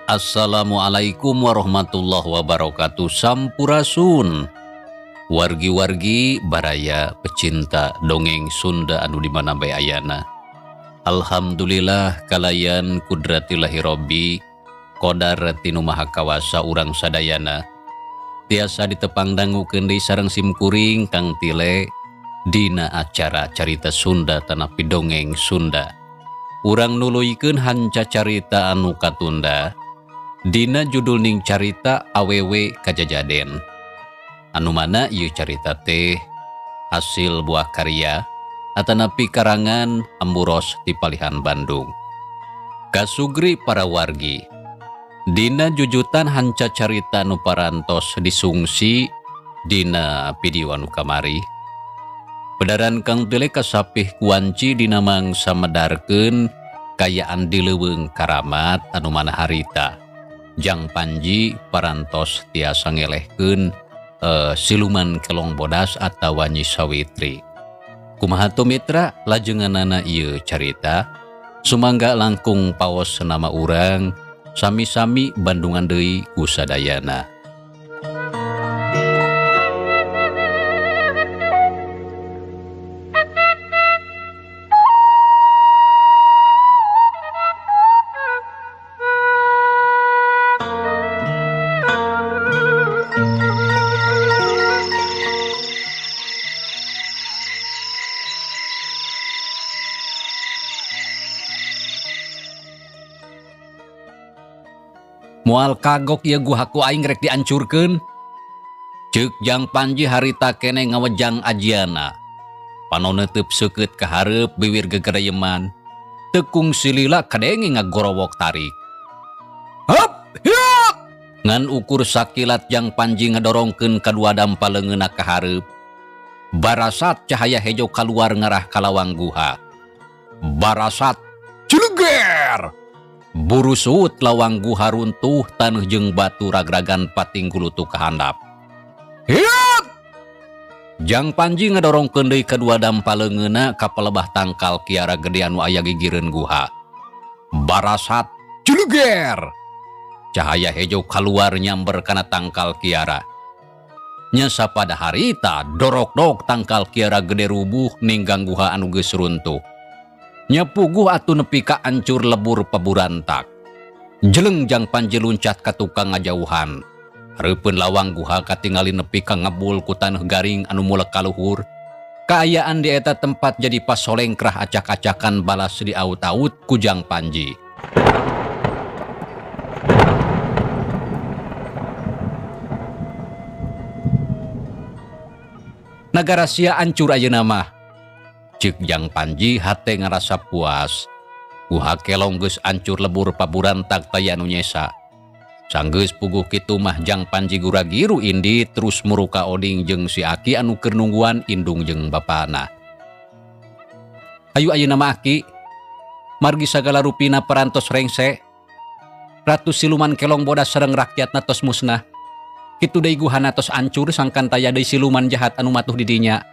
Assalamualaikum warahmatullahi wabarakatuh. Sampurasun wargi-wargi baraya pecinta dongeng Sunda anu di mana bae ayana. Alhamdulillah kalayan kudratillahi robbi qadar tinu maha kawasa urang sadayana tiasa ditepang dangukeun deui sareng simkuring Kang Tile dina acara carita Sunda tanapi dongeng Sunda. Urang nuluykeun hanca carita anu katunda dina judul ning carita awewe kajajaden. Anu mana ieu carita teh hasil buah karya atanapi karangan Amburos ti Palihan Bandung. Kasugri para wargi dina jujutan hanca carita nu parantos disungsi dina video anu kamari. Pedaran Kang Tile kasapih kuanci dina mangsa medarkeun kayaan di leuweung karamat anu mana harita. Jang Panji parantos tiasa ngelehkeun siluman kelong bodas atawa Nyi Sawitri. Kumaha tu mitra lajenganana ieu carita? Sumangga langkung paos nama urang sami-sami bandungan deui ku sadayana. Moal kagok ieu guha ku aing rek diancurkeun. Ceuk Jang Panji harita kene ngawejang ajiana. Panon neuteub seukeut ka hareup biwir gegereyeman. Tekung silila kadenge ngagorowok tarik. Hop! Hiat! Ngan ukur sakilat Jang Panji ngadorongkeun kadua dampa leungeunna ka hareup. Barasat cahaya hejo kaluar ngarah ka lawang guha. Barasat cileger! Burusut lawang guha runtuh taneuh jeung batu ragragan pating gulutu ka handap. Hiat! Jang Panji ngadorongkeun deui kadua dampa leungeunna ka palebah tangkal kiara gede anu aya gigireun guha. Barasat cileger! Cahaya hejo kaluar nyamber kana tangkal kiara. Nya sapada harita dorok-dok tangkal kiara gede rubuh ninggang guha anu geus runtuh. Nya puguh atuh nepi ka ancur lebur paburantak. Jeleng Jang Panji luncat ka tukang ngajauhan. Hareupeun lawang guha katingali nepi ka ngebul ku taneuh garing anu mulek ka luhur. Kaayaan di eta tempat jadi pasolengkrah acak-acakan balas diaut-aut ku Jang Panji. Nagara sia ancur ayeuna mah. Ceuk Jang Panji hate ngarasa puas. Guha kelong geus ancur lebur paburantak taya nu nyesa. Sanggeus puguh kitu mah Jang Panji guragiru indi terus muruka oding jeung si Aki anu keur nungguan indung jeung bapana. Ayu ayeuna mah Aki, margi sagala rupina parantos rengse. Ratu siluman kelong bodas sareng rakyatna tos musnah. Kitu deui guhana tos ancur sangkan taya deui siluman jahat anu matuh di dinya.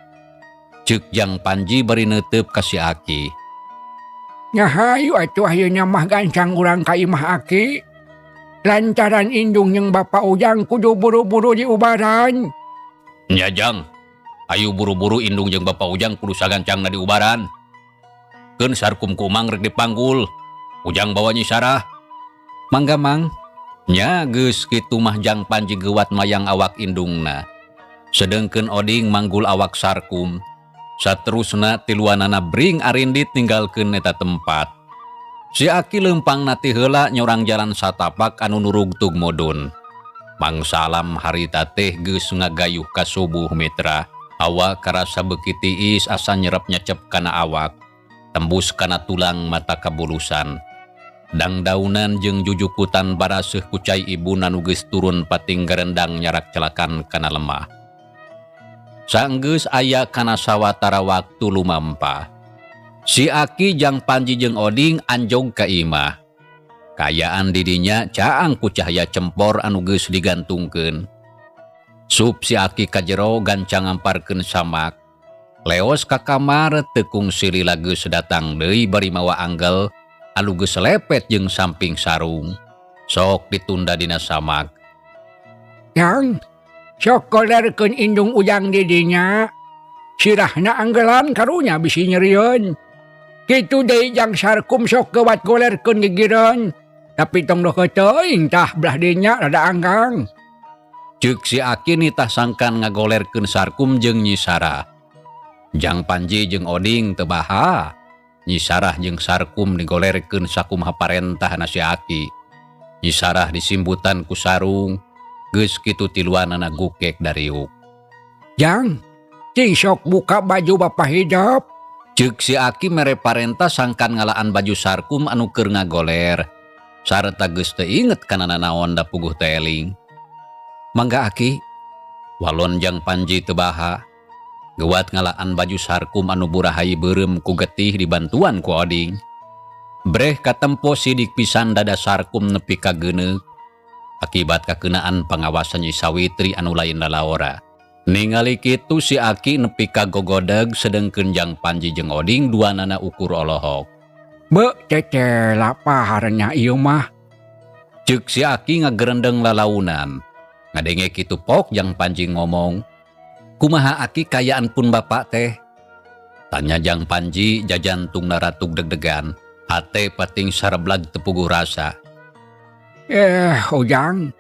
Ceuk Jang Panji bari neuteub ka si Aki. Nya hayu atuh ayeuna mah gancang urang ka imah Aki. Lantaran indung jeung Bapak Ujang kudu buru-buru diubaran. Nya Jang, ayu buru-buru indung jeung Bapak Ujang kudu sagancangna diubaran. Keun sarkum ku Umang rek dipanggul. Ujang bawa Nyi Sarah. Mangga Mang. Nya geus kitu mah Jang Panji geuwat mayang awak indungna. Sedengkeun Oding manggul awak Sarkum. Saterusna tiluanana bring arindit ninggalkeun eta tempat. Si Aki leumpangna ti heula nyorang jalan satapak anu nurugtug mudun. Mangsalam harita teh geus ngagayuh ka subuh mitra. Hawa karasa beuki tiis asa nyerep nyecep kana awak. Tembus kana tulang mata kabulusan. Dangdaunan jeung jujukutan baraseuh ku cai ibuna nu geus turun pating garendang nyarak celakan kana lemah. Sanggeus aya kana sawatara waktu lumampah. Si Aki Jang Panji jeung Oding anjog ka imah. Kaayaan didinya caang ku cahaya cempor anu geus digantungkeun. Sup si Aki ka jero gancang ngamparkeun samak. Leos ka kamar tekung silila geus datang deui bari mawa anggel anu geus lepet jeung samping sarung. Sok ditunda dina samak. Jang, sok golerkeun indung Ujang di dinya. Sirahna anggelan karunya bisi nyerieun. Kitu deui Jang Sarkum sok geuwat golerkeun gigireun. Tapi tong deukeut teuing tah belah dinya rada anggang. Ceuk si Aki nitah sangkan ngagolerkeun Sarkum jeung Nyi Sarah. Jang Panji jeung Oding teu baha. Nyi Sarah jeung Sarkum digolerkeun sakumaha parentahna si Aki. Nyi Sarah disimbutan ku sarung, geus kitu tiluanana gukek dariuk. Jang, cing sok buka baju Bapak hidep. Ceuk si Aki mere parentah sangkan ngalaan baju Sarkum anu keur ngagoler. Sarta geus teu inget kana nanaon da puguh teh eling. Mangga Aki, walon Jang Panji teu baha. Geuwat ngalaan baju Sarkum anu burahay beureum ku getih dibantuan ku Oding. Breh katempo sidik pisan dada Sarkum nepi ka geuneuk. Akibat kakeunaan pangawasan Nyi Sawitri anu lain lalaora. Ningali kitu si Aki nepi ka gogodeg sedengkeun Jang Panji jeung Oding duanana ukur olohok. Be tete lapaharnya ieu mah. Ceuk si Aki ngagerendeng lalaunan. Ngadenge kitu pok Jang Panji ngomong. Kumaha Aki kayaan pun bapak teh? Tanya Jang Panji jajantungna ratug deg-degan. Hate pating sareblag tepuguh rasa. Ujang.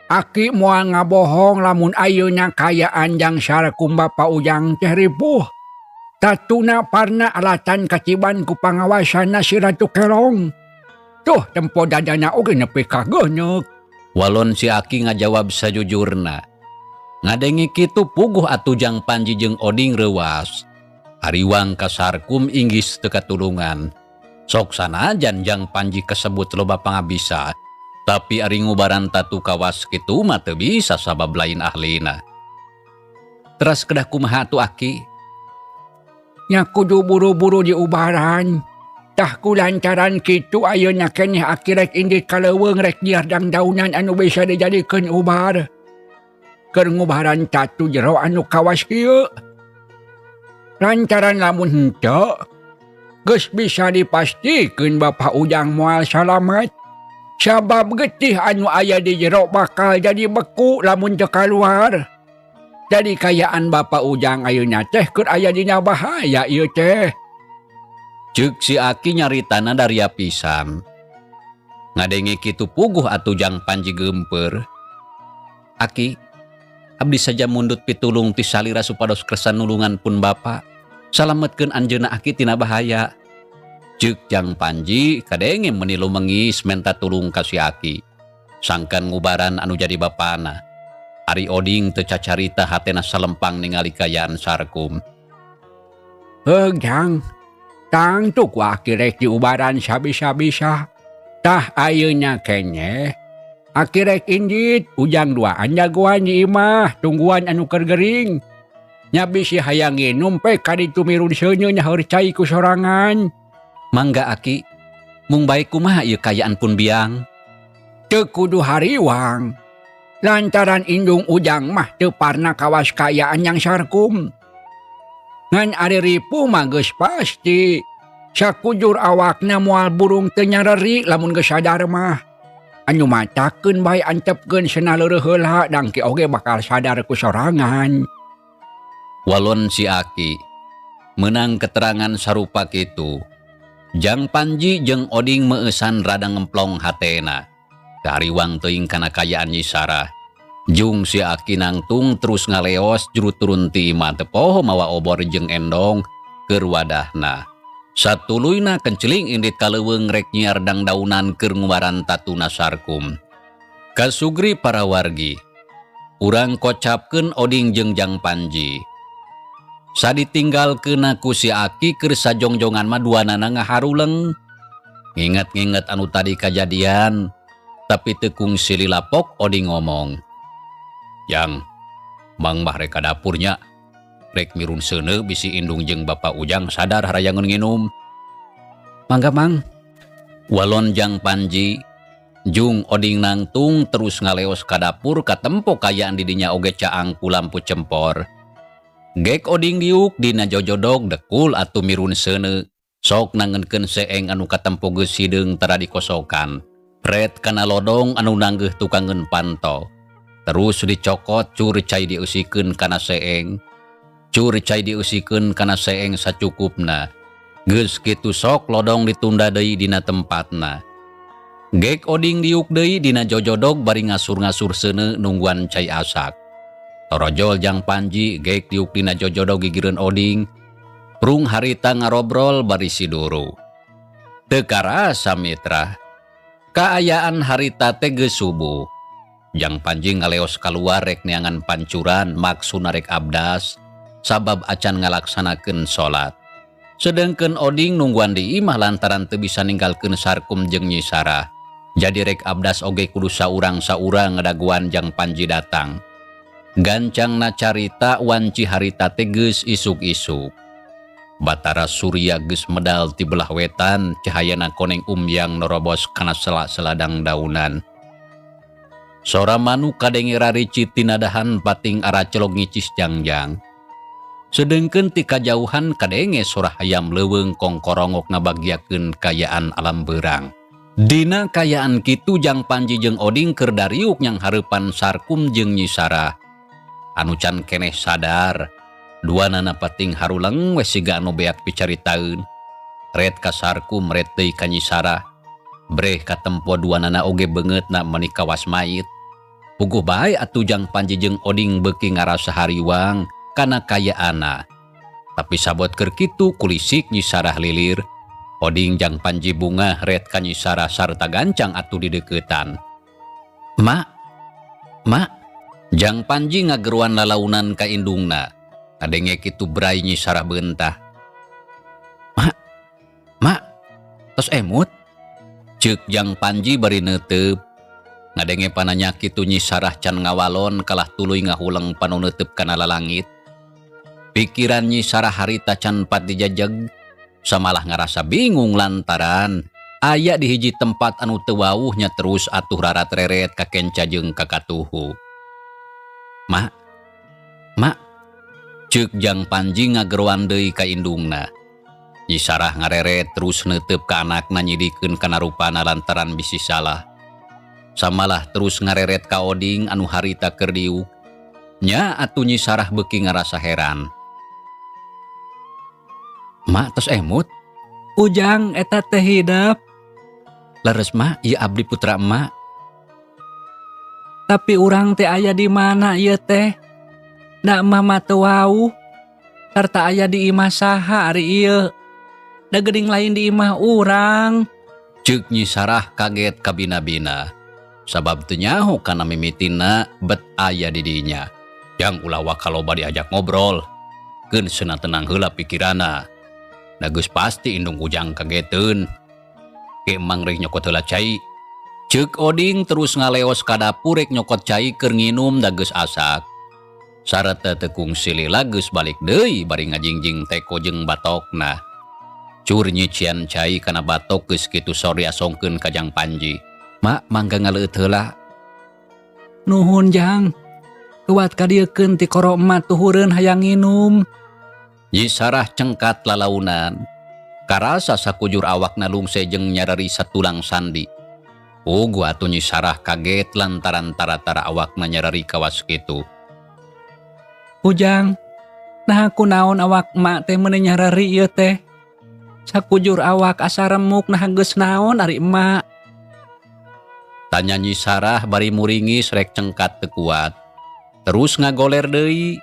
Aki moal ngabohong lamun ayeuna kayaan Jang Sarkum Bapak Ujang teh ripuh. Tatuna parna alatan kaciban ku pangawasanna si Ratu Kelong. Tuh tempo dadana oge nepi ka geuneuk. Walon si Aki ngajawab sajujurna. Ngadenge kitu puguh atuh Jang Panji jeung Oding reuas. Hariwang ka Sarkum inggis teu katulungan. Sok sanajan Jang Panji kasebut loba pangabisa. Tapi ari ngubaran tatu kawas kitu mah teu bisa sabab lain ahlina. Teras kedah kumaha atuh Aki? Nya kudu buru-buru diubaran. Tah ku lantaran kitu ayeuna keneh Aki rek indit ka leuweung rek nyiar dangdaunan anu bisa dijadikeun ubar. Keur ngubaran tatu jero anu kawas kieu. Lantaran lamun henteu geus bisa dipastikeun Bapak Ujang moal salamet. Sabab getih anu aya di jero bakal jadi beku lamun teu kaluar. Jadi kayaan Bapak Ujang ayeuna teh keur aya dina bahaya ieu teh. Ceuk si Aki nyaritana daria pisan. Ngadenge kitu puguh atuh Jang Panji geumpeur. Aki, abdi saja mundut pitulung ti salira supados kersa nulungan pun Bapak. Salametkeun anjeunna Aki tina bahaya. Ceuk Jang Panji kadenge meni lumengis menta tulung ka si Aki. Sangkan ngubaran anu jadi bapana. Ari Oding teu cacarita hatena salempang ningali kayaan Sarkum. Heuh Jang, tangtu ku Aki rek diubaran sabisa-bisa. Tah ayeuna keneh Aki rek indit Ujang duaan jagoan di imah tungguan anu keur gering. Nya bisi hayang nginum pe kaditu mirun seuneu nyaeur cai ku sorangan. Mangga Aki, mung bae kumaha ieu kayaan pun biang? Teu kudu hariwang. Lantaran indung Ujang mah teu parna kawas kayaan Jang Sarkum. Ngan ari ripuh mah geus pasti. Sakujur awakna moal burung teu nyareri lamun geus sadar mah. Anu matakeun bae antepkeun cenah leureuh heula dangki oge bakal sadar ku sorangan. Walon si Aki meunang keterangan sarupa kitu. Jang Panji jeung Oding meueusan rada ngemplong hatena. Teu hariwang teuing kana kaayaan Nyi Sarah. Jung si Aki nangtung terus ngaleos juru turun ti imah teu poho mawa obor jeung endong keur wadahna. Satuluyna kenceling indit ka leuweung rek nyiar dangdaunan keur ngubaran tatuna Sarkum. Kasugri para wargi. Urang kocapkeun Oding jeung Jang Panji. Saditinggalkeunna ku si Aki keur sajongjongan mah duanana ngaharuleng. Nginget-nginget anu tadi kajadian, tapi teu kungsi lilapok Oding ngomong. Jang, Mang mah rek ka dapur nya. Rek mirun seuneu bisi indung jeung Bapak Ujang sadar harayangeun nginum. Mangga Mang. Walon Jang Panji, jung Oding nangtung terus ngaleos ka dapur katempo kaayaan di dinya oge caang ku lampu cempor. Gek Oding diuk dina jojodog dekul atuh mirun seuneu. Sok nangenkeun seeng anu katempo geus hideung tara dikosokan. Ret kana lodong anu nanggeuh tukangeun panto. Terus dicokot cur cai dieusikeun kana seeng. Cur cai dieusikeun kana seeng sacukupna. Geus kitu sok lodong ditunda deui dina tempatna. Gek Oding diuk deui dina jojodog bari ngasur-ngasur seuneu nungguan cai asak. Torojol Jang Panji gek diuk dina jojodog gigireun Oding. Prung harita ngarobrol bari siduru. Teu karasa mitra. Kaayaan harita teh geus subuh. Jang Panji ngaleos kaluar rek neangan pancuran maksudna rek abdas sabab acan ngalaksanakeun salat. Sedengkeun Oding nungguan di imah lantaran teu bisa ninggalkeun Sarkum jeung Nyi Sarah. Jadi rek abdas oge kudu saurang-saurang ngadaguan Jang Panji datang. Gancangna carita wanci harita teh geus isuk-isuk. Batara Surya geus medal ti belah wetan, cahayana koneng umyang norobos kana sela-seladang daunan. Sora manuk kadenge rarici tinadahan pating aracelog ngicis jangjang. Sedengkeun ti kajauhan kadenge sora hayam leuweung kongkorongok ngabagiakeun kayaan alam beurang. Dina kayaan kitu Jang Panji jeung Oding keur dariuk nyang hareupan Sarkum jeung Nyi Sarah. Anu can keneh sadar, duanana pating haruleng we siga anu beak picaritaeun. Ret ka Sarkum ret deui ka Nyi Sarah. Breh katempo duanana oge beungeutna meuni kawas mayit. Puguh bae atuh Jang Panji jeung Oding beuki ngarasa hariwang kana kayaana. Tapi sabot keur kitu kulisik Nyi Sarah lilir. Oding Jang Panji bungah ret ka Nyi Sarah sarta gancang atuh dideuketan. Mak, mak, Jang Panji ngageruan lalaunan ka indungna. Kadenge kitu bray Nyi Sarah beentah. Mak, mak, tos emut? Ceuk Jang Panji bari neuteup. Ngadenge pananya kitu Nyi Sarah can ngawalon kalah tuluy ngahuleng panu neuteub kana lalangit. Pikiran Nyi Sarah harita can pat dijajeg, samalah ngarasa bingung lantaran aya di hiji tempat anu teu wauhnya terus atuh rarat-reret ka kenca jeung ka katuhu. Mak, mak, ceuk Jang Panji ngageroan deui ka indungna. Nyi Sarah ngareret terus neuteub ka anakna nyidikeun kana rupana lantaran bisi salah. Samalah terus ngareret ka Oding anu harita keur diuk. Nya atuh Nyi Sarah beuki ngarasa heran. Mak tos emut? Ujang eta teh hidep. Leres mak, ieu abdi putra emak. Tapi urang teh aya di mana ieu teh? Da emak mah teu wauh. Sarta aya di imah saha ari ieu? Da geuning lain di imah urang. Ceuk Nyi Sarah kaget kabina-bina. Sabab teu nyaho kana mimitina bet aya di dinya. Jang ulah waka loba diajak ngobrol. Keun seuna tenang heula pikirana. Da geus pasti indung Ujang kageteun. Ke emang rek nyokot heula cai. Ceuk Oding terus ngaleos ka dapur rek nyokot cai keur nginum da geus asak. Sarta teu kungsi lila geus balik deui bari ngajingjing teko jeung batokna. Cur nyician cai kana batok geus kitu sor diasongkeun ka Jang Panji. Mak mangga ngaleueut heula. Nuhun Jang. Kuat kadieukeun ti koro emak tuhureun hayang nginum. Nyi Sarah cengkat lalaunan. Karasa sakujur awakna lungse jeung nyareri satulang sandi. Puguh atuh Nyi Sarah kaget lantaran tara-tara awakna nyareri kawas kitu. Ujang, nah kunaon awak emak teh meuni nyareri ieu teh? Sakujur awak asa remuk nah geus naon ari emak? Tanya Nyi Sarah bari muringis rek cengkat teu kuat. Terus ngagoler deui.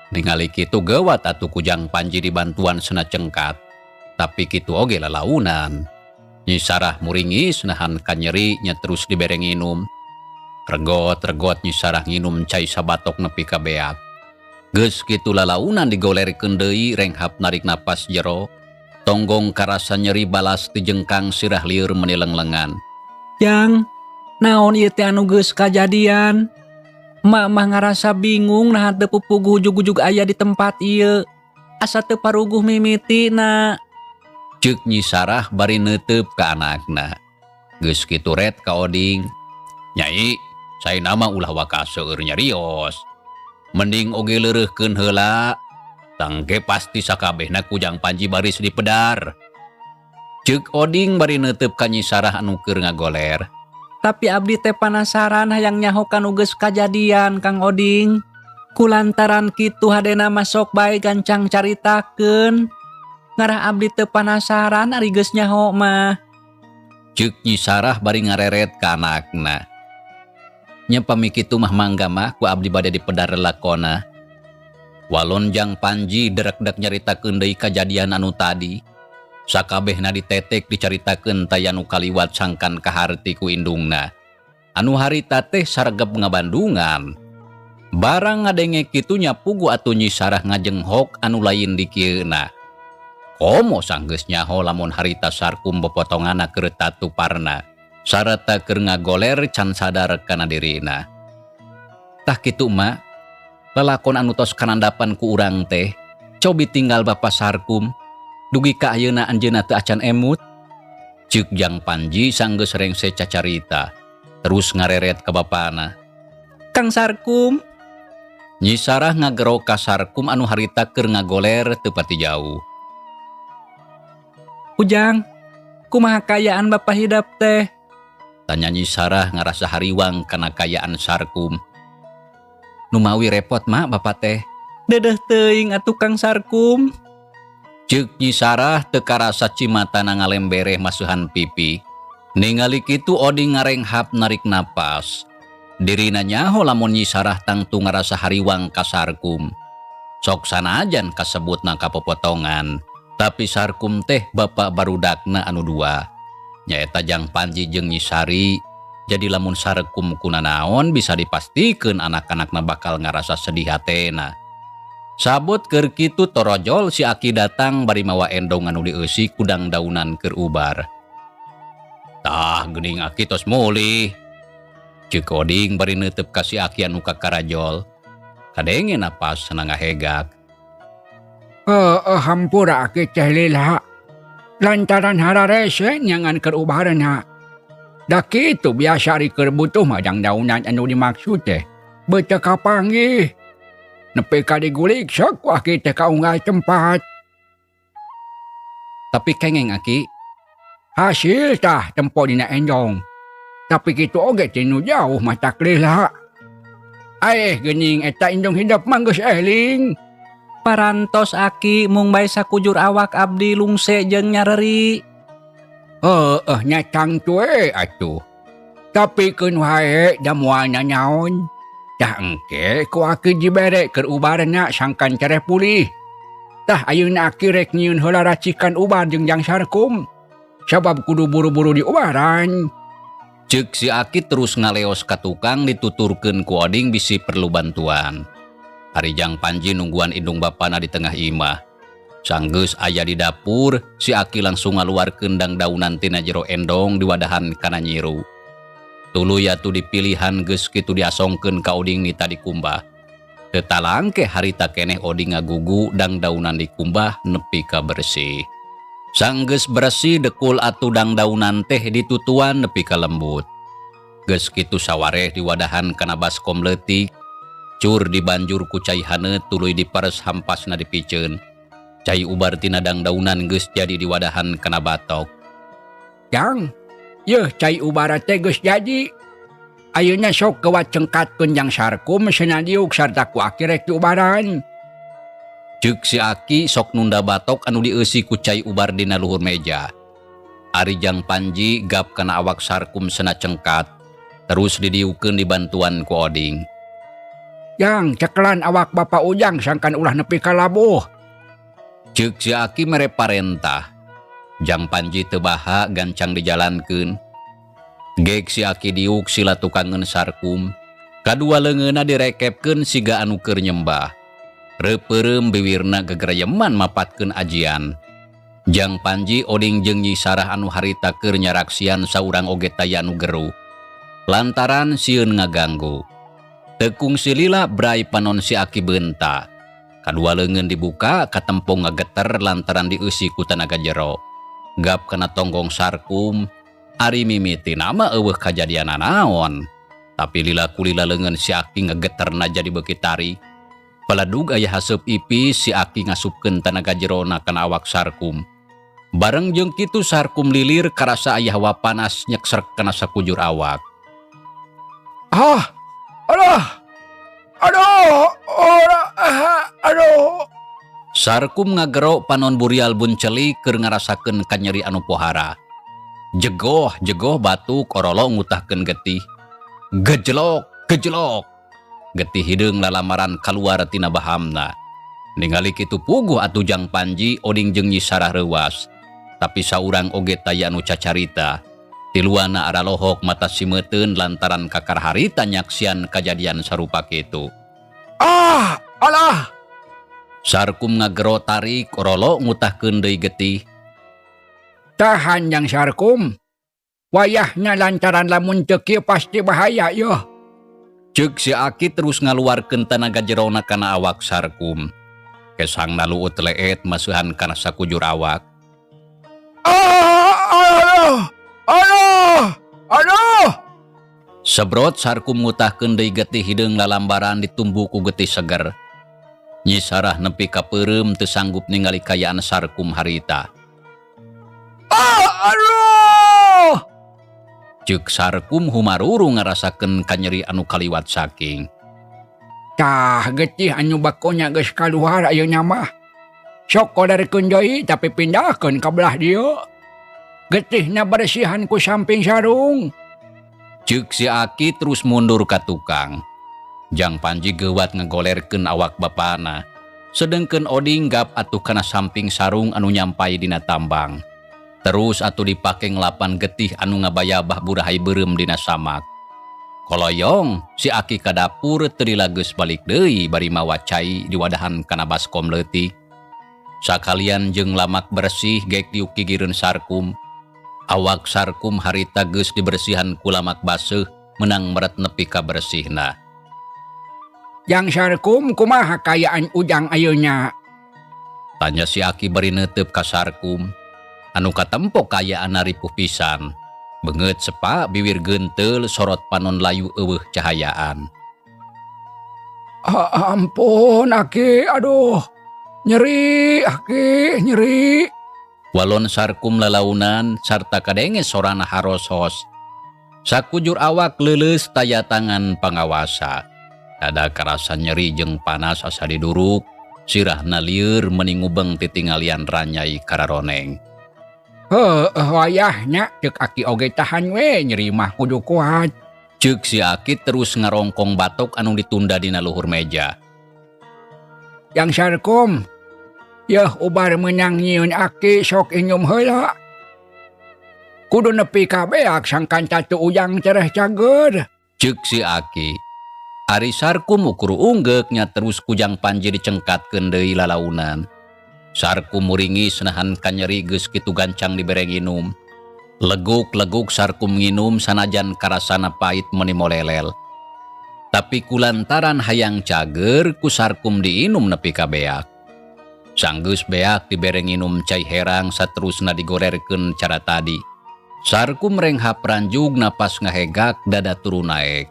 Ningali kitu geuwat atuh ku Jang Panji dibantuan sena cengkat. Tapi kitu oge lalaunan. Nyi Sarah muringis nahan kanyeri nya terus dibere nginum. Regot-regot Nyi Sarah nginum cai sabatok nepi ka beak. Geus kitu lalaunan digolerkeun deui renghap narik napas jero. Tonggong karasa nyeri balas tijengkang sirah lieur meuni lenglengan. Jang, naon ieu teh anu geus kajadian? Emak mah ngarasa bingung naha teu pupuguh ujug-ujug aya di tempat ieu. Asa teu paruguh mimitina. Ceuk Nyi Sarah bari neuteup ka anakna. Geus kitu ret ka Oding. Nyai, saena mah ulah waka seueur nyarios. Mending oge leureuhkeun heula. Tangke pasti sakabehna ku Jang Panji baris dipedar. Ceuk Oding bari neuteup ka Nyi Sarah anu keur ngagoler. Tapi abdi teh panasaran hayang nyaho kanu geus kajadian Kang Oding. Kulantaran kitu hadena mah sok bae gancang caritakeun. Ngarah abdi teu panasaran ari geus nyaho mah. Ceuk Nyi Sarah bari ngareret ka anakna. Nya pami kitu mah mangga mah ku abdi bade dipedar lakona. Walon Jang Panji derekdek nyaritakeun deui kajadian anu tadi. Sakabehna ditetek dicaritakeun taya nu kaliwat sangkan kaharti ku indungna. Anu harita teh saregep ngabandungan. Barang ngadenge kitu nya pugu atuh Nyi Sarah ngajenghok anu lain dikieuna. Komo sanggeus nyaho lamun harita Sarkum popotonganna keur tatuparna sarta keur ngagoler can sadar kana dirina. Tah kitu mah lalakon anu tos kanandapan ku urang teh cobi tinggal Bapa Sarkum dugi ka ayeuna anjeunna teu acan emut. Ceuk Jang Panji sanggeus rengse cacarita terus ngareret ka bapana. Kang Sarkum. Nyi Sarah ngagero ka Sarkum anu harita keur ngagoler teu pati jauh. Ujang, kumaha kaayaan Bapak hidep teh? Tanya Nyi Sarah ngarasa hariwang kana kaayaan Sarkum. Numawi repot mak bapak teh. Dedeh teuing atuh Kang Sarkum. Ceuk Nyi Sarah teu karasa cimatana ngalembereh masuhan pipi. Ningali kitu Oding ngarenghap narik napas. Dirina nyaho lamun Nyi Sarah tangtu ngarasa hariwang ka Sarkum. Sok sanajan kasebutna kapopotongan. Tapi Sarkum teh bapak barudakna anu dua. Nyaeta Jang Panji jeung Nyi Sari. Jadi lamun Sarkum kunanaon bisa dipastikeun anak-anakna bakal ngarasa sedih hatena. Sabut keur kitu torojol si Aki datang bari mawa endong anu dieusi kudang daunan keur ubar. Tah geuning Aki tos mulih. Ceuk Oding bari neuteup ka si Aki anu kakarajol. Kadenge napas na ngahegak. Heeh, hampura Aki teh lila. Lantaran hararese nyangan keur ubarna. Da kitu biasa ari keur butuh mah dangdaunan anu dimaksud teh. Beuteuk kapanggih. Nepi ka digulik sok ku Aki teh ka unggal tempat. Tapi kengeng Aki. Hasil tah tempo dina endong. Tapi kitu oge tinu jauh mah tak lila. Aeh geuning eta indung hidep mah geus eling. Parantos Aki mung bae sakujur awak abdi lungse jeung nyareri. Heeh, nya tangtu we atuh. Tapi keun wae da moal nanaon. Tah engke ku Aki dibere keur ubarna sangkan cereh pulih. Tah ayeuna Aki rek nyieun heula racikan ubar jeung Jang Sarkum. Sabab kudu buru-buru diubaran. Ceuk si Aki terus ngaleos ka tukang dituturkeun ku Oding bisi perlu bantuan. Ari Jang Panji nungguan indung bapana di tengah imah. Sanggeus aya di dapur, si Aki langsung ngaluarkeun dangdaunan tina jero endong diwadahan kana nyiru. Tuluy atuh dipilihan geus kitu diasongkeun ka Oding nita dikumbah. Teu talangke harita keneh Oding ngagugu dangdaunan dikumbah nepi ka bersih. Sanggeus bersih dekul atuh dangdaunan teh ditutuan nepi ka lembut. Geus kitu sawareh diwadahan kana baskom leutik. Cur dibanjur ku cai haneut tuluy dipares hampasna dipiceun. Cai ubar tina dangdaunan geus jadi diwadahan kana batok. Jang, yeuh cai ubar teh geus jadi. Ayeuna sok gawat cengkatkeun Jang Sarkum cenah diuk sarta ku Aki rek diubaran. Ceuk si Aki sok nunda batok anu dieusi ku cai ubar dina luhur meja. Ari Jang Panji gap kana awak Sarkum sena cengkat. Terus didiukeun dibantuan ku Oding. Jang, cekelan awak Bapak Ujang sangkan ulah nepi ka labuh. Ceuk si Aki mere parentah. Jang Panji teu baha gancang dijalankeun. Gek si Aki diuk sila tukangeun Sarkum. Kadua leungeunna direkepkeun siga anu keur nyembah. Reupeureum biwirna gegereyeman mapatkeun ajian. Jang Panji, Oding jeung Nyi Sarah anu harita keur nyaraksian saurang oge taya anu geruh. Lantaran sieun ngaganggu. Teu kungsi lila bray panon si Aki beunta. Kadua leungeun dibuka katempong ngageter lantaran dieusi ku tanaga jero. Gap kana tonggong Sarkum, ari mimitina mah eueuh kajadian nanaon. Tapi lila kulila leungeun si Aki ngageterna jadi beuki tarik. Paladug aya haseup ipis si Aki ngasupkeun tanaga jerona kana awak Sarkum. Bareng jeung kitu Sarkum lilir karasa aya hawa panas nyeksrek kana sakujur awak. Ah, aduh, aduh, ora, ah, aduh. Sarkum ngagero panon burial buncelik keur ngarasakeun kanyeri anu pohara. Jegoh, jegoh batu korolo ngutahkeun getih. Gejlok, gejlok. Getih hideung lalamaran kaluar tina bahamna. Ningali kitu puguh atuh Jang Panji, Oding jeung Nyi Sarah reuwas. Tapi saurang oge taya anu cacarita. Tiluana aralohok mata simeuteun lantaran kakar harita nyaksian kajadian sarupa kitu. Ah, alah. Sarkum ngagero tarik korolo ngutahkeun deui getih. Tahan Jang Sarkum. Wayahna lantaran lamun teu kieu pasti bahaya yeuh. Ceuk si Aki terus ngaluarkeun tanaga jerona kana awak Sarkum. Kesangna luut leet masuhan kana sakujur awak. Ah, aduh, aduh, aduh. Sebrot Sarkum ngutahkeun deui getih hideung lalambaran ditumbu ku getih seger. Nyi Sarah nepi ka peureum teu sanggup ningali kayaan Sarkum harita. Ah, aduh. Ceuk Sarkum humaruru ngarasakeun kanyeri anu kaliwat saking. Tah getih anu bakonya geus kaluar ayeuna mah. Sok kodarkeun deui tapi pindahkeun ka belah dieu. Getihna bersihan ku samping sarung. Ceuk si Aki terus mundur ka tukang. Jang Panji geuwat ngegolerkeun awak bapana. Sedengkeun Oding gap atuh kana samping sarung anu nyampai dina tambang. Terus atuh dipake ngelapan getih anu ngabayabah burahay beureum dina samak. Koloyong si Aki ka dapur teu dilageus balik deui bari mawa cai diwadahan kana baskom leutik. Sakalian jeung lamak bersih gek diuk gigireun Sarkum. Awak Sarkum harita geus dibersihan ku lamak baseuh menang meret nepi ka bersihna. Jang Sarkum kumaha kayaan Ujang ayeuna? Tanya si Aki bari neuteub ka Sarkum. Anu katempo kayaan ripuh pisan. Beungeut sepa biwir geunteul sorot panon layu eueuh cahayaan. Ah, ampun Aki, aduh. Nyeri Aki, nyeri. Walon Sarkum lalaunan sarta kadenge sorana harosos. Sakujur awak leuleus taya tangan pangawasa. Dada karasa nyeri jeung panas asa diduruk, sirahna lieur meni ngubeng titingalian ranyai kararoneng. Heuh, wayahnya ceuk Aki oge tahan we nyeri mah kudu kuat. Ceuk si Aki terus ngarongkong batok anu ditunda dina luhur meja. Jang Sarkum, yeuh ubar meunang nyieun Aki sok inum heula. Kudu nepi ka beak sangkan catu Ujang tereh cager. Ceuk si Aki. Ari Sarkum ukur unggeuk nya terus ku Jang Panji dicengkatkeun deui lalaunan. Sarkum muringis nahan kanyeri geus kitu gancang dibere nginum. Leguk-leguk Sarkum nginum sanajan karasana pait meni molelel. Tapi kulantaran hayang cager ku Sarkum diinum nepi ka beak. Sanggeus beak dibere nginum cai herang saterusna digorerkeun cara tadi. Sarkum renghap ranjug napas ngahegak dada turun naek.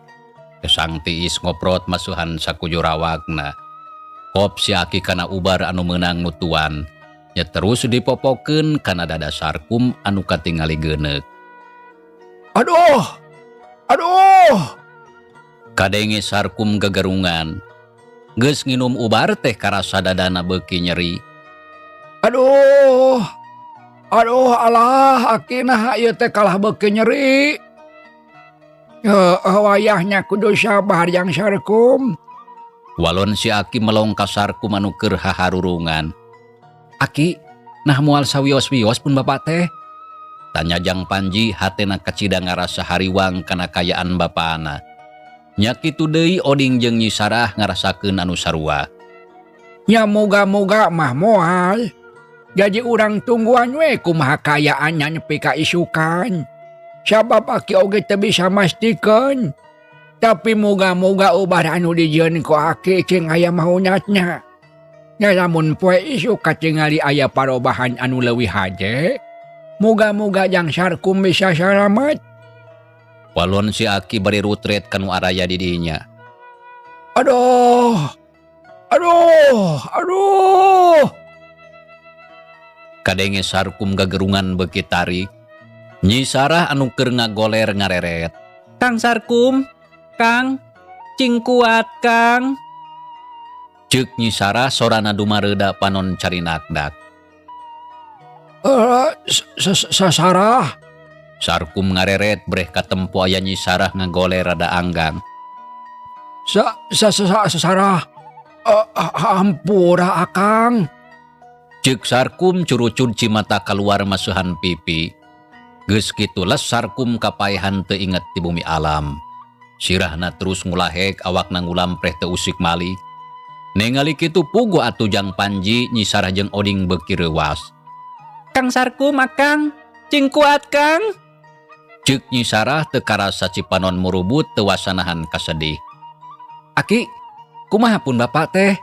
Kesang tiis ngoprot masuhan sakujur awakna. Kop si Aki kana ubar anu meunang nutuan. Nya terus dipopokeun kana dada Sarkum anu katingali geuneuk. Aduh! Aduh! Kadenge Sarkum gegerungan. Geus nginum ubar teh karasa dadana beuki nyeri. Aduh! Aduh alah Aki naha ieu teh kalah beuki nyeri. Heeh wayahna kudu sabar Jang Sarkum. Walon si Aki melong ka Sarkum anu keur haharurungan. Aki, nah moal sawios-wios pun bapak teh. Tanya Jang Panji hatena kacida ngarasa hariwang kana kayaan bapana. Nya kitu deui Oding jeung Nyi Sarah ngarasakeun anu sarua. Nya moga-moga mah moal. Jadi urang tungguan we kumaha kayaannya nepi ka isukan. Sabab aki oge teu bisa mastikeun. Tapi moga-moga ubar anu dijieun ku aki cing aya maunatna. Nya lamun poe isuk katingali aya parobahan anu leuwih haje. Moga-moga Jang Sarkum bisa salamet. Walon si Aki bari rutret kanu araya di dinya. Aduh. Aduh, aduh. Kadenge Sarkum gagerungan beuki tarik. Nyi Sarah anu keur ngagoler ngareret. Kang Sarkum, Kang, cing kuat Kang. Ceuk Nyi Sarah sorana dumareuda panon carinakdak. Sarah. Sarkum ngareret breh katempo aya Nyi Sarah ngagoler rada anggang. Sarah. Hampura Akang. Ceuk Sarkum curucud cimata kaluar masuhan pipi. Geus kitu les Sarkum kapaehan teu inget di bumi alam. Sirahna terus ngulahek awakna ngulampreh teu usik malik. Ningali kitu puguh atuh Jang Panji Nyi Sarah jeung Oding beuki reuwas. Kang Sarkum Akang, cing kuat Kang. Ceuk Nyi Sarah teu karasa cipanon murubut teu wasanahan kasedih. Aki, kumaha pun bapak teh?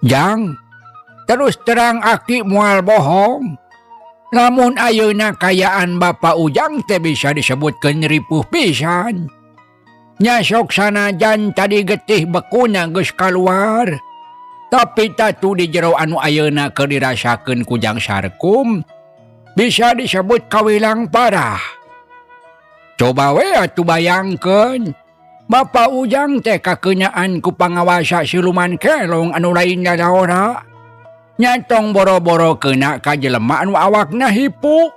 Jang, terus terang aki moal bohong. Lamun ayeuna kayaan Bapak Ujang teh bisa disebutkeun ripuh pisan. Nya sok sanajan tadi getih bekuna geus kaluar. Tapi tatu di jero anu ayeuna keur dirasakeun ku Jang Sarkum bisa disebut kawilang parah. Coba we atuh bayangkeun Bapak Ujang teh kakeunaan ku pangawasa siluman kelong anu lain ora. Nyatong boro-boro kena ka jelema anu awakna hipu.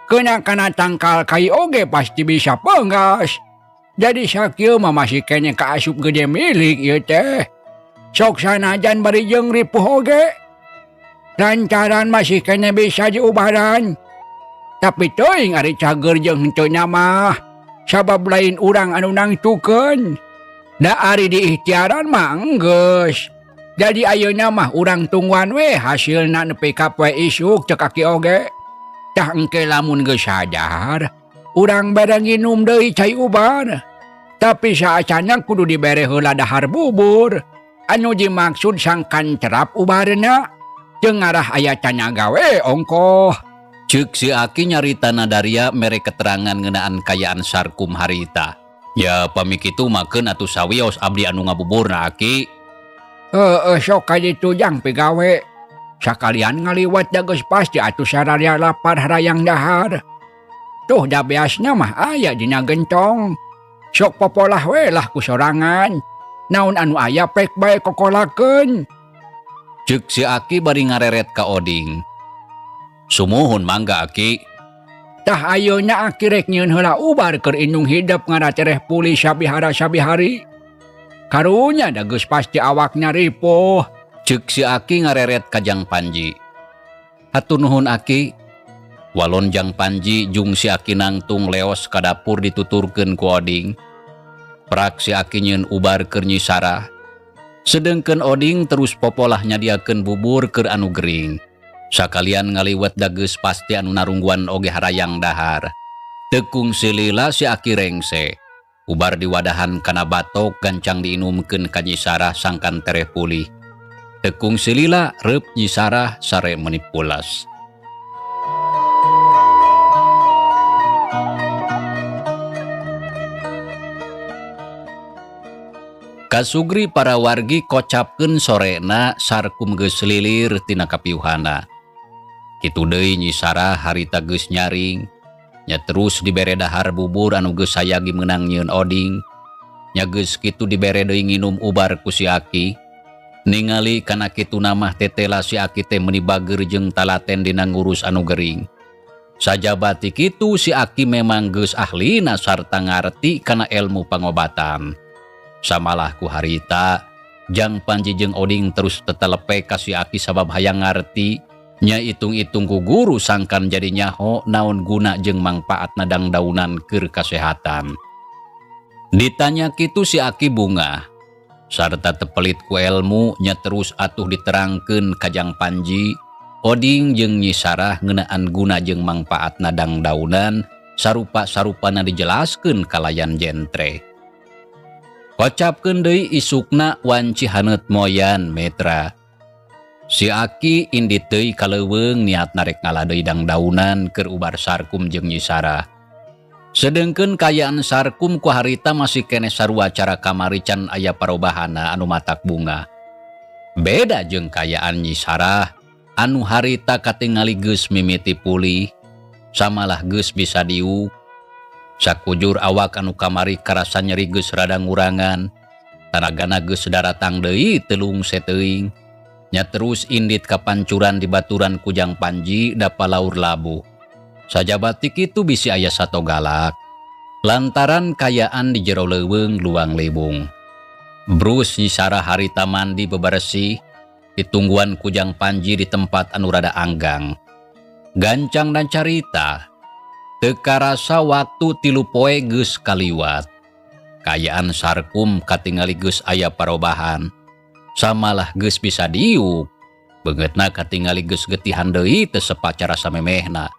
Kena kana tangkal kai oge pasti bisa penggas. Jadi sakieu mah masih keneh kaasup gede milik ieu teh. Sok sanajan bari jeung ripuh oge. Lantaran masih keneh bisa diubaran. Tapi teuing ari cager jeung henteu mah. Sabab lain urang anu nangtukeun. Da ari diikhtiaran mah enggeus. Jadi ayeuna mah urang tungguan we hasilna nepi ka poe isuk cek aki oge. Tah engke lamun geus sadar, urang bere nginum deui cai ubar. Tapi saacana kudu dibere heula dahar bubur. Anu dimaksud sangkan cerap ubarna jeung ngarah aya tanaga we ongkoh. Ceuk si Aki nyarita nadaria mere keterangan ngeunaan kayaan Sarkum harita. Ya pami kitu makeun atuh sawios abdi anu ngabuburna Aki. Heeh sok ka ditu Jang pigawe. Sakalian ngaliwat da geus pasti atuh sararea lapar harayang dahar. Tuh da beasna mah aya dina gentong. Sok popolah we lah ku sorangan. Naon anu aya pek bae kokolakeun. Ceuk si Aki bari ngareret ka Oding. Sumuhun mangga Aki. Tah ayeuna Aki rek nyieun heula ubar keur indung hidep ngaratereh pulih sabihara sabihari. Karunya da geus pasti awakna ripuh. Ceuk si Aki ngareret ka Jang Panji. Hatur nuhun Aki. Walon Jang Panji jung si Aki nangtung leos ka dapur dituturkeun ku Oding. Prak si Aki nyieun ubar keur Nyi Sarah. Sedengkeun Oding terus popolah nyadiakeun bubur keur anu gering. Sakalian ngaliwet da geus pasti anu narungguan oge harayang dahar. Tekung silila si Aki rengse. Ubar diwadahan kana batok gancang diinumkeun ka Nyi Sarah sangkan tereh pulih. Tekung silila reup Nyi Sarah sare meuni pulas. Kasugri para wargi kocapkeun sorena Sarkum geus lilir tina kapiuhana. Kitu deui Nyi Sarah harita geus nyaring. Nya terus dibere dahar bubur anu geus sayagi meunang nyieun Oding. Nya geus kitu dibere deui nginum ubar ku si Aki. Ningali kana kitu namah tetela si Aki teh meuni bager jeung talaten dina ngurus anu gering. Sajaba ti kitu si Aki memang geus ahlina sarta ngarti kana ilmu pangobatan. Samalah ku harita, Jang Panji jeung Oding terus tetelepe ka si Aki sabab hayang ngarti. Nya itung-itung ku guru sangkan jadi nyaho naon guna jeung mangpaatna dangdaunan keur kasehatan. Ditanya kitu si Aki bungah. Sarta tepelit ku elmu nya terus atuh diterangkeun ka Jang Panji, Oding jeung Nyi Sarah ngeunaan guna jeung mangpaatna dangdaunan sarupa-sarupana dijelaskeun kalayan jentre. Kocapkeun deui isukna wanci haneut moyan metra. Si Aki indit deui ka leuweung niat narek ngalah deui dangdaunan keur ubar Sarkum jeung Nyi Sarah. Sedengkeun kaayaan Sarkum ku harita masih keneh sarua cara kamari can aya parobahana anu matak bunga. Beda jeung kaayaan Nyi Sarah anu harita katingali geus mimiti pulih, samalah geus bisa diuk. Sakujur awak anu kamari karasa nyeri geus rada ngurangan, tanagana geus daratang deui telung seteuing. Nya terus indit kapancuran di baturan ku Jang Panji dapa laur labuh. Sajaba ti kitu bisi aya sato galak. Lantaran kayaan di jero leuweung luang libung. Brus Nyi Sarah harita mandi bebersih, ditungguan ku Jang Panji di tempat anu rada anggang. Gancang dan carita, teu karasa waktu 3 poe geus kaliwat. Kayaan Sarkum katingali geus aya parobahan. Samalah geus bisa diuk. Beungeutna katingali geus getihan deui teu sepacara samemehna.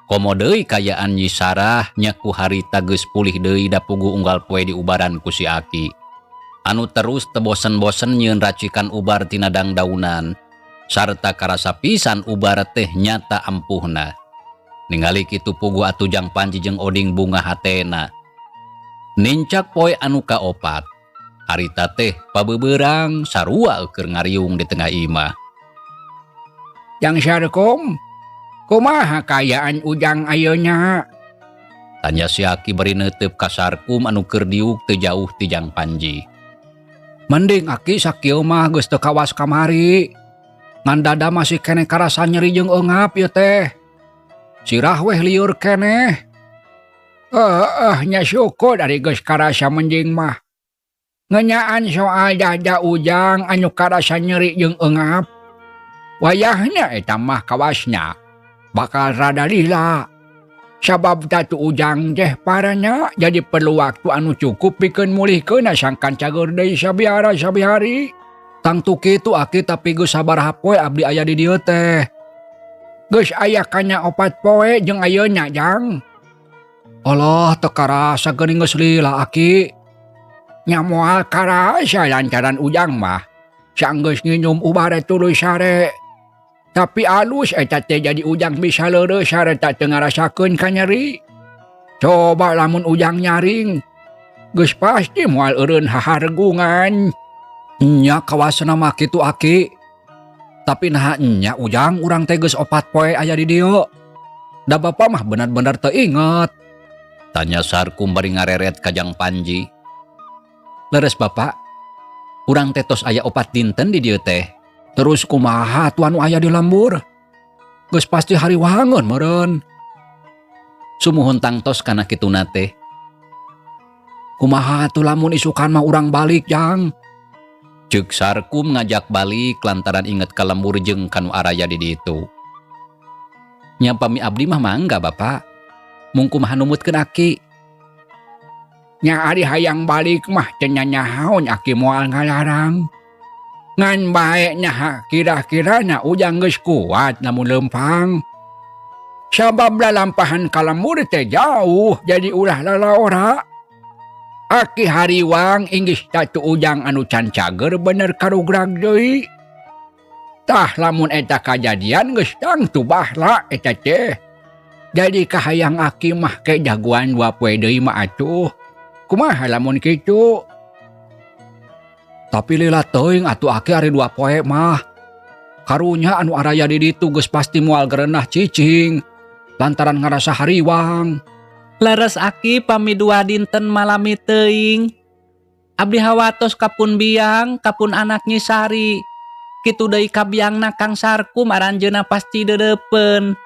Komo deui kayaan Nyi Sarah nya ku harita geus pulih deui da puguh unggal poe diubaran ku si Aki. Anu terus teu bosen-bosen nyieun racikan ubar tina dangdaunan. Sarta karasa pisan ubar teh nyata ampuhna. Ningali kitu puguh atuh Jang Panji jeung Oding bunga hatena. Nincak poe anu kaopat. Harita teh pabeberang sarua keur ngariung di tengah imah. Jang Sarkum, kumaha kaayaan Ujang ayeuna? Tanya si Aki bari neuteup ka Sarkum anu keur diuk teu jauh ti Jang Panji. Mending Aki sakieu mah geus teu kawas kamari. Ngan dada masih keneh karasa nyeri jeung eungap ieu teh. Sirah weh lieur keneh. Heeh, nya syukur ari geus karasa mending mah. Ngenyaan soal dada Ujang anu karasa nyeri jeung eungap. Wayahna eta mah kawasna bakal rada lila. Sabab tatu Ujang teh paranya jadi perlu waktu anu cukup pikeun mulihkeun sangkan cager deui sabiara sabihari. Tangtu kitu Aki tapi geus sabaraha poe abdi aya di dieu teh. Geus aya kana 4 poe jeung ayeuna Jang. Allah teu karasa geuning geus lila Aki. Nya moal karasa lantaran Ujang mah sanggeus nginum ubar tuluy sare. Tapi alus eta teh jadi Ujang bisa leureus sareta teu ngarasakeun ka nyeri. Coba lamun Ujang nyaring, geus pasti moal eureun hahargungan. Nya kawasna mah kitu Aki. Tapi naha nya Ujang urang teh geus 4 poe aya di dieu. Da bapa mah bener-bener teu inget. Tanya Sarkum bari ngareret ka Jang Panji. Leres bapak, urang teh tos aya 4 dinten di dieu teh. Terus kumaha atuh anu aya di lembur? Geus pasti hariwangeun meureun. Sumuhun tangtos kana kituna teh. Kumaha atuh lamun isukan mah urang balik Jang? Ceuk Sarkum ngajak balik lantaran inget ka lembur jeung kanu araya di ditu. Nya pami abdi mah mangga bapak. Mung kumaha numutkeun Aki. Nya ari hayang balik mah teu nyanyahaon Aki moal ngalarang. Ngan bae nya kira-kirana Ujang geus kuat lamun leumpang. Sabab lalampahan ka lembur teh jauh jadi ulah lalaora. Aki hariwang inggih tatu Ujang anu can cager bener karugrag deui. Tah lamun eta kajadian geus tangtu bahla eta teh. Jadi kahayang Aki mah ke jagoan 2 poe deui mah atuh. Kumaha lamun kitu? Tapi lila teuing atuh Aki ari 2 poe mah. Karunya anu araya di ditu geus pasti moal gerenah cicing lantaran ngarasa hariwang. Leres Aki pami 2 dinten malami teuing. Abdi hawatos kapun biang, kapun anak Nyi Sari. Kitu deui ka biangna Kang Sarkum aranjeunna pasti deudeupeun.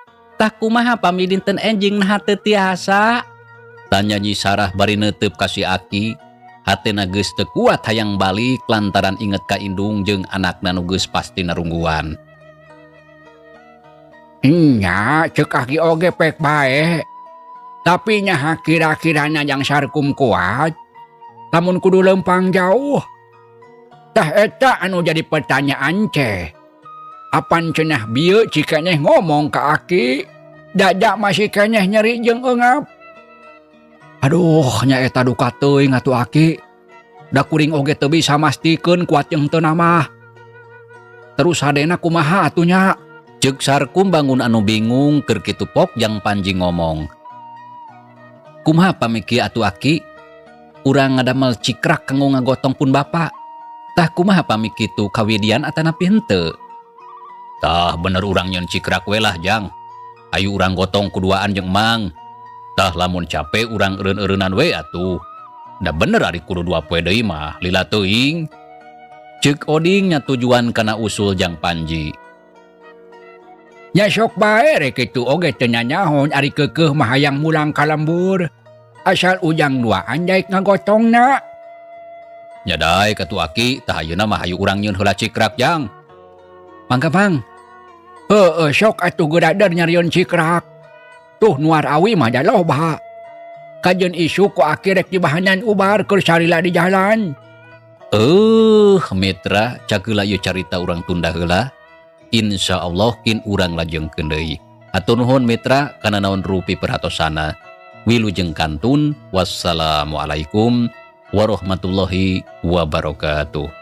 Tah kumaha pami dinten enjing naha teu tiasa? Tanya Nyi Sarah bari neuteup ka si Aki. Hatena geus teu kuat hayang balik lantaran inget ka indung jeung anakna nu geus pasti narungguan. Nya, cek Aki oge pek bae. Tapi nyaha kira-kirana Jang Sarkum kuat lamun kudu lempang jauh. Tah eta anu jadi pertanyaan teh. Apan cenah bieu cikeneh ngomong ka Aki, dada masih keneh nyeri jeung eungap. Aduh, nya eta duka teuing atuh, Aki. Da kuring oge teu bisa mastikeun kuat jeung teu mah. Terus hadena kumaha atuh nya? Ceuk Sarkum bangun anu bingung keur kitu pok Jang Panji ngomong. Kumaha pami kieu atuh, Aki? Urang ngadamel cikrak kanggo ngagotong pun bapa. Tah kumaha pami kitu, kawidian atanapi henteu? Tah bener, urang nyeun cikrak we lah, Jang. Ayo urang gotong kuduaan jeung Mang. Tah lamun cape urang eureun-eureunan we atuh. Da bener ari kudu 2 poe deui mah lila teuing. Ceuk Oding nyatujuan kana usul Jang Panji. Nya sok bae rek kitu oge teu nyanyaho ari keukeuh mah hayang mulang ka lembur. Asal Ujang duaan daek ngagotongna. Nya daek atuh, Aki, tah ayeuna mah hayu urang nyeun heula cikrak, Jang. Mangga, Mang. Heueuh, sok atuh geurader nyarieun cikrak. Tuh nuar awi mah da loba. Kajeun isuk ku Aki rek dibahanan ubar keur salila di jalan. Eh, mitra, cageula ieu carita urang tunda heula. Insya Allah kin urang lajengkeun deui. Hatur nuhun, mitra, kana naon rupi perhatosana. Wilujeng kantun. Wassalamualaikum warahmatullahi wabarakatuh.